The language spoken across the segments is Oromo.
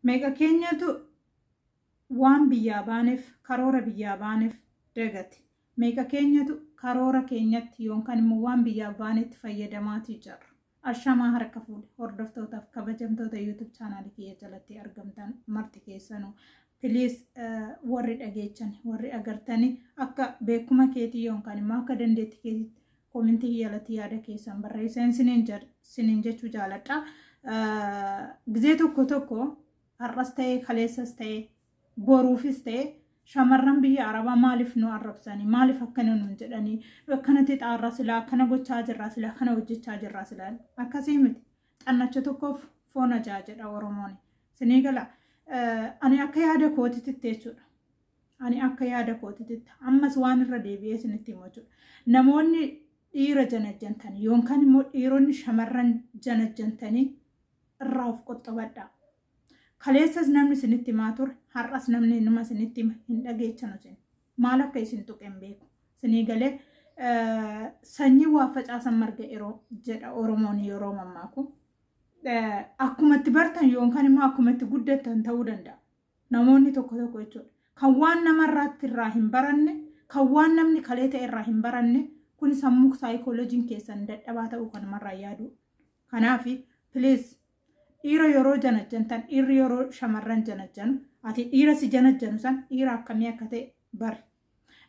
Meeqa keenyatu waan biyyaa baaneef, karoora biyyaa baaneef dagate? Meeqa keenyatu karoora keenyatti yookaan immoo waan biyyaa baanetti fayyadamaatii jirra? Ashamaa, harka fuudhe, hordoftootaaf kabajamtoota YouTube chaanaalii kiyya jalatti argamtan marti keessanuu. Please, warri dhageechan, warri agartanii, akka beekuma keetii yookaan immoo akka dandeettii keetiitti koomentii jalatti yaada keessan barreessan siniin jechuu jaaladha. Gizee tokko tokko, har'as ta'ee, kaleessas ta'ee, boruufis ta'ee, shamarran biyya Arabaa maaliif nu arrabsanii, maaliif akkana nuun jedhanii, akkanatti xaarraa silaa, akkana gochaa jirraa silaa, akkana hojjechaa jirraa silaa? Akkasii miti. Xannacha tokkoof foon ajaa jedha Oromoon. Sinii gala? Ani akka yaada kootitti jechuudha. Ani akka yaada kootitti ammas waan irra deebi'ee isinitti himu jechuudha. Namoonni dhiira janajjantanii yookaan immoo dhiironni shamarran janajjantanii irraa of qoxxobadhaa. Kaleessas namni isinitti himaa ture, har'as namni numa isinitti hima, hin dhageechanu isin. Maal akka isin tuqe hin beeku. Isinii galee? Sanyii waa facaasan marga yeroo jedha Oromoon yeroo mammaaku. Akkuma itti bartan yookaan immoo akkuma itti guddattan ta'uu danda'a. Namoonni tokko tokko jechuudha. Kan waan namarraatti irraa hin baranne, kan waan namni kalee ta'e irraa hin baranne, kun sammuu saayikooloojiin keessan dadhabaa ta'uu kanumarraa yaadu. Kanaaf please, dhiira yeroo janajjantan, dhiirri yeroo shamarran janajjanu, ati dhiira si janajjanu san dhiira akkamii akka ta'e bari.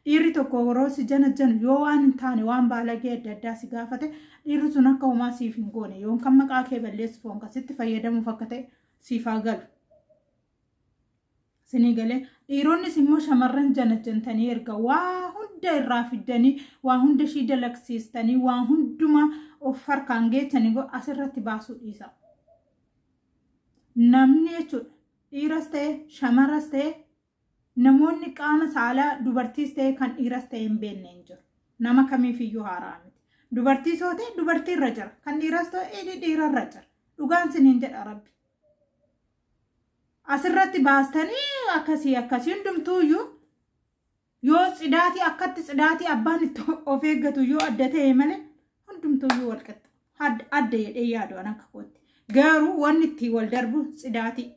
Dhiirri tokko yeroo si janajjanu yoo waan hin taane, waan baalagee adda addaa si gaafate, dhiirri sun akka homaa siif hin goone yookaan maqaa kee balleessuuf yookaan sitti fayyadamuuf akka ta'e siif haa galu. Sinii galee? Dhiironnis immoo shamarran janajjantanii erga waa hunda irraa fiddanii, waa hunda ishii dalagsiistanii, waa hundumaa of harkaan geechanii asirratti baasuu dhiisa. Namni jechuudha, dhiiras ta'e shamaras ta'e, namoonni qaama saalaa dubartiis ta'e kan dhiiras ta'e hin beekne hin jiru. Nama kamiifiyyuu haaraa miti. Dubartii soo ta'e dubartii irra jira. Kan dhiiras ta'e dhiira irra jira. Dhugaan siniin jedha Rabbi. Asirratti baastanii akkasii akkasii hundumtuuyyuu yoo tsidaatii akkatti tsidaatii abbaan itti of eeggatu yoo adda ta'e malee hundumtuuyyuu wal qixxa. Adda jedhee yaadu an akka kootti. Garuu wanni ittiin wal darbu tsidaatii,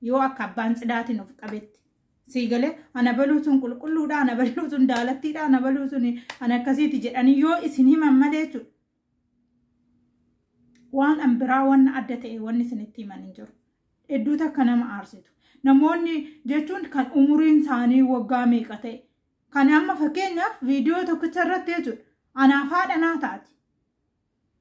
yoo akka abbaan tsidaatiin of qabetti. Sii galee? Ana baluu sun qulqulluudha, ana baluu sun daalattiidha, ana baluu sun ana akkasiiti jedhanii yoo isin himan malee jechuudha. Waan an biraa wanna adda ta'e wanni isinitti himan hin jiru. Hedduu takka nama aarsitu. Namoonni jechuun kan umuriin isaanii waggaa meeqa ta'e. Kan amma fakkeenyaaf viidiyoo tokkicha irratti jechuudha. Anaaf haadha naa taati.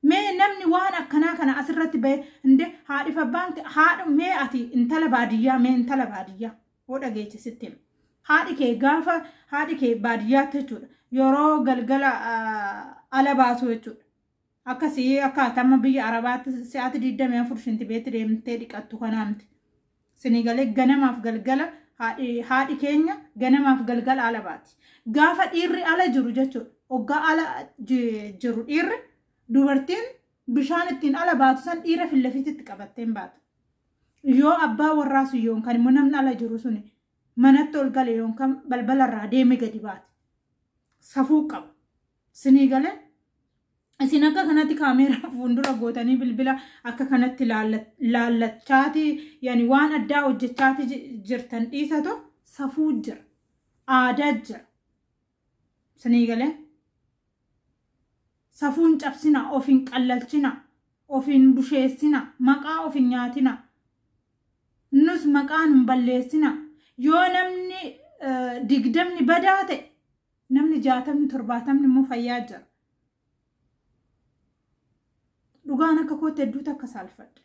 Mee namni waan akkanaa kana asirratti bahe inde haadhiif abbaan haadha, mee ati intala baadiyyaa, mee intala baadiyyaa hoo dhageeche sitti hima. Haadhi kee, gaafa haadhi kee baadiyyaatti jechuudha. Yeroo galgala ala baasu jechuudha. Akkasii akka amma biyya Arabaatti sa'aatii 24 shintibeetti deemtee dhiqattu kanaa miti. Sinii galee? Ganamaaf galgala haadhi keenya ganamaaf galgala ala baati. Gaafa dhiirri ala jiru jechuudha. Hoggaa ala jiru dhiirri, dubartiin bishaan ittiin ala baatu san dhiira fillafititti qabattee hin baatu. Yoo abbaa warraa sun yookaan immoo namni ala jiru sun manatti ol gale yookaan balbalarraa deeme gadi baati. Safuu qaba. Sinii galee? Isin akka kanatti kaameeraa fuuldura gootanii bilbila akka kanatti laallachaati, yani waan addaa hojjechaati jirtan dhiisatu, safuu jira. Aadaa jira. Sinii galee? Safuun cabsina, of hin qallalchina, of hin busheessina, maqaa of hin nyaatina. Nus maqaan hin balleessina. Yoo namni 20 badaa ta'e, namni 60 70 immoo fayyaa jira. Dhugaan akka kootti hedduu takka saalfadhe.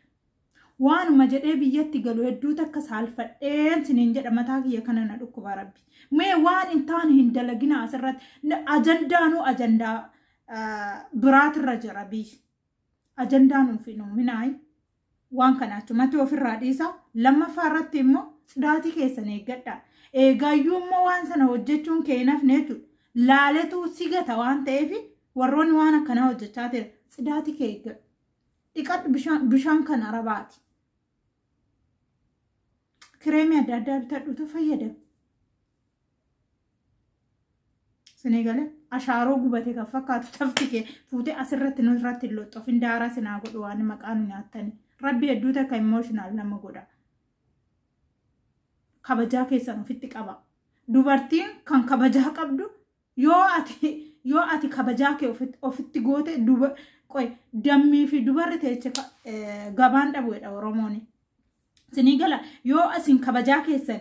Waanuma jedhee biyyatti galu hedduu takka saalfadheen siniin jedha, mataa kiyya kana na dhukkuba Rabbi. Mee waan hin taane hin dalagina asirratti. Ajandaanuu ajandaa biraatirra jira biyyi. Ajandaan hin minaayi. Waan kana achumatti ofirraa dhiisa. Lammaffaa irratti immoo tsidaatii keessan eeggadha. Eegaayyuu immoo waan sana hojjechuun kee hin hafne jechuudha. Laaletuu sigata waan ta'eef, warroonni waan akkanaa hojjechaa ta'e, tsidaatii kee eeggadhu. Dhiqadhu, bishaan kan Arabaati. Kireemii adda addaa bitadhuutu fayyadamu. Sinii galee? Ashaaroo gubate kan fakkaatu tafti kee fuutee asirratti nurratti hin loxxofin, daaraa sinaa godhu waan maqaa nu nyaattani. Rabbi, hedduu takka emotional nama godha. Kabajaa keessan ofitti qaba. Dubartiin kan kabajaa qabdu yoo ati kabajaa kee ofitti goote duba qoy dammii fi dubarri teeche gabaan dhabuudha Oromoon. Isinii gala yoo isin kabajaa keessan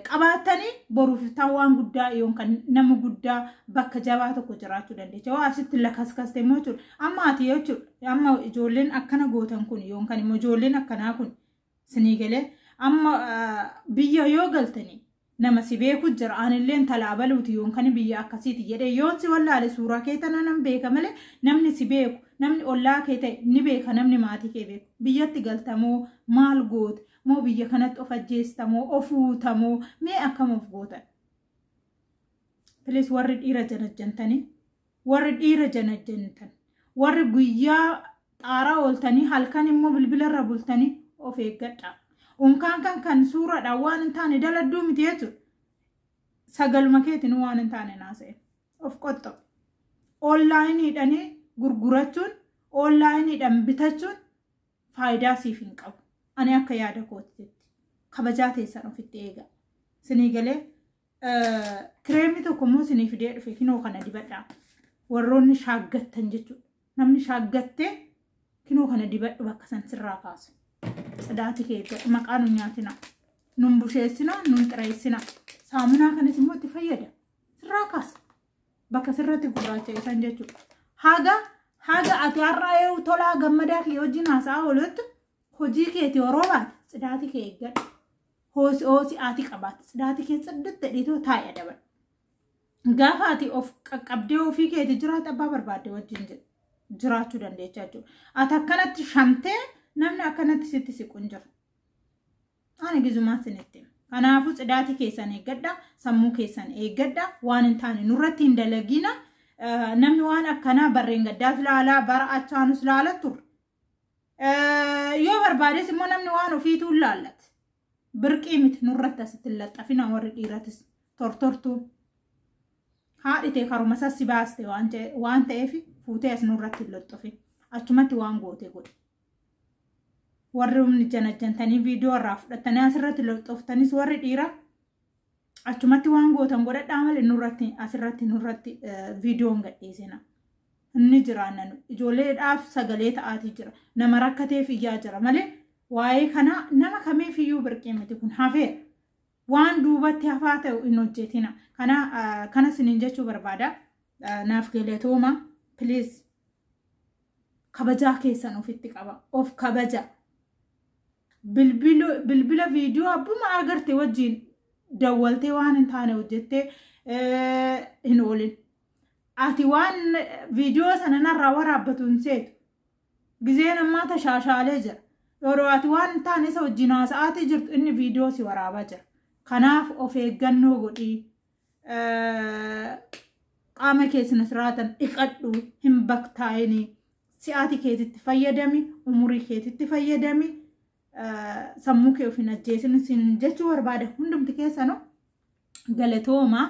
qabaattanii boruuf ta'an waan guddaa yookaan nama guddaa bakka jabaa tokko jiraachuu dandeecha. Yoo asitti lakaskaste immoo jechuudha. Amma ati jechuudha. Amma ijoolleen akkana gootan kun yookaan immoo ijoolleen akkanaa kun isinii galee amma biyya yoo galtanii nama si beeku jira anillee talaa baluuti yookaan biyya akkasiiti jedhee yoon si wallaale suuraa kee tana nan beeka malee namni si beeku namni ollaa kee ta'e ni beeka namni maatii kee beeku biyyatti galtamoo maal goote moo biyya kanatti of ajjeestamoo of fuutamoo mee akkam of gootan. Please warri dhiira janajjantanii warri dhiira janajjantan warri guyyaa xaaraa ooltanii halkan immoo bilbilarra bultanii of eeggadha. Unkaan kan suuraadhaan waan hin taane daladduu miti jechuudha. Sagaluma keetiin waan hin taane naasa'e. Of qoxxobe. Onlaayiniidhaan gurgurachuun, onlaayiniidhaan bitachuun faayidaa siif hin qabu. Ani akka yaada kootitti kabajaa teessan ofitti eega. Isinii galee kireemii tokko immoo isinii fidee dhufe kinoo kana dibadhaa. Warroonni shaaggattan jechuudha. Namni shaaggattee kinoo kana dibadhu bakka san sirraa kaasu. Tsidaati kee eeggadhu maqaa nun nyaatina. Nun busheessina, nun xireessina. Saamunaa kanas immoo itti fayyada. Sirraa kaasa. Bakka sirratti gurraacha isan jechuudha. Haga ati har'a yoo tolaa gammadaa kee wajjin haasa'aa ooluttu hojii keeti yeroo baate tsidaati kee eeggadhu. Hoosi ati qabaate tsidaati kee tsiddatti dhiitoo taa'e adabadhu. Gaafa ati of qaqqabdee ofii keeti jiraatu abbaa barbaadde wajjin jiraachuu dandeechaa jechuudha. Ati akkanatti shamtee namni akkanatti sitti siqu hin jiru. Ani gizumaa isinitti hima. Kanaafuu tsidaatii keessan eeggadha, sammuu keessan eeggadha, waan hin taane nurratti hin dalagina. Namni waan akkanaa barreen gaddaas laalaa, bara achaanus laala turre. Yoo barbaades immoo namni waan ofiituu hin laallate. Birqii miti nurratti asitti hin laxxafina warri dhiiratis tortortuu. Haadhi ta'e karuma sassi baaste waan ta'eef fuutee as nurratti hin laxxafin. Achumatti waan goote godhe. Warri humni janajjantanii viidiyoo irraa fudhatanii asirratti laxxoftanis warri dhiiraa achumatti waan gootan godhadhaa malee nurratti asirratti nurratti viidiyoon gadhiisina. Inni jiraanna ijoolleedhaaf sagalee ta'aatii jira. Nama rakkateef iyyaa jira malee waa'ee kanaa nama kamiif iyyuu birqee miti kun hafeera. Waan duubatti hafaa ta'u hin hojjetina. Kana isiniin jechuu barbaada. Naaf galatooma. Please kabajaa keessan ofitti qaba. Of kabaja. Bilbila viidiyoo abbuma agarte wajjin dawwaltee waan hin taane hojjettee hin oolin. Ati waan viidiyoo sana narraa waraabbatu hin seetu. Gizeen ammaa tashaashaalee jira. Yeroo ati waan hin taane isa wajjin haasa'aatii jirtu inni viidiyoo si waraabaa jira. Kanaaf of eeggannoo godhii. Qaama keessan siraatan dhiqadhu hin baktaa'inii. Si'aati keetitti fayyadami, umurii keetitti fayyadami. Sammuu kee of hin ajjeesin isin jechuu barbaada hundumti keessanuu galatooma.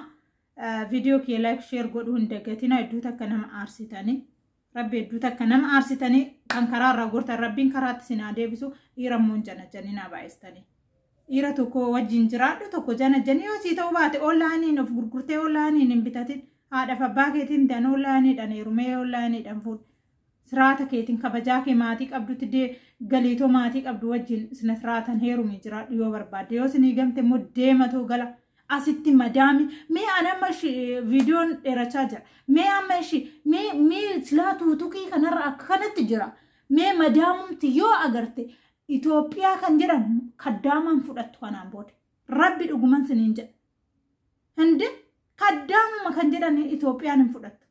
Viidiyoo kee like share godhuu hin dagatina. Hedduu takka nama aarsitanii rabbi hedduu takka nama aarsitanii kan karaa irraa gortan rabbiin karaatti isin haa deebisu. Dhiira immoo hin janajjaninaa baay'istanii. Dhiira tokko wajjin jiraadhu tokko janajjanii yoo sii ta'uu baate onlaayiniin of gurgurtee onlaayiniin hin bitatin. Haadhaaf abbaa keetiin ta'an onlaayiniidhaan heerumee onlaayiniidhaan fuudhu. Siraata keetiin kabajaa kee maatii qabdutti galiitoo maatii qabdu wajjin sina siraatan heerumee jiraadhu yoo barbaadde. Yoo isinii gamte immoo deematoo gala. Asitti madaami mee an amma viidiyoon dheerachaa jira. Mee amma ishii mee silaa tuutukii kanarra akka kanatti jira. Mee madaamumti yoo agarte Itoophiyaa kan jedhan kaddaamaan fudhattu kanaan booda. Rabbi dhuguman siniin jedha. Hindi kaddaamuma kan jedhan Itoophiyaan hin fudhattu.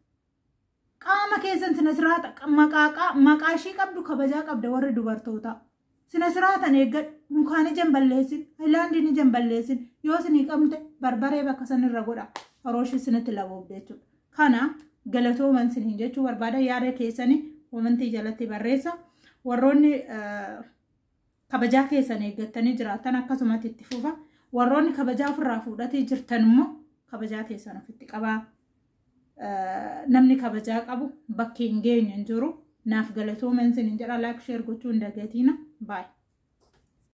Qaama keessan sina siraata maqaa ishii qabdu kabajaa qabda warri dubartootaa. Sina siraatan eeggadhu mukaan ija hin balleessin, haayilaandiin ija hin balleessin. Yoo isinii qabde barbaree bakka sanirra godha. Yeroo ishii isinitti laboobde jechuudha. Kana galatooman isiniin jechuu barbaada. Yaada keessanii komentii jalatti barreessa. Warroonni kabajaa keessan eeggattanii jiraatan akkasumatti itti fufa. Warroonni kabajaa ofirraa fuudhatee jirtan immoo kabajaa keessan ofitti qabaa. Namni kabajaa qabu bakki hin geenye hin jiru. Naaf galatooman isiniin jedha. Like share gochuu hin dagatina. Baay'ee.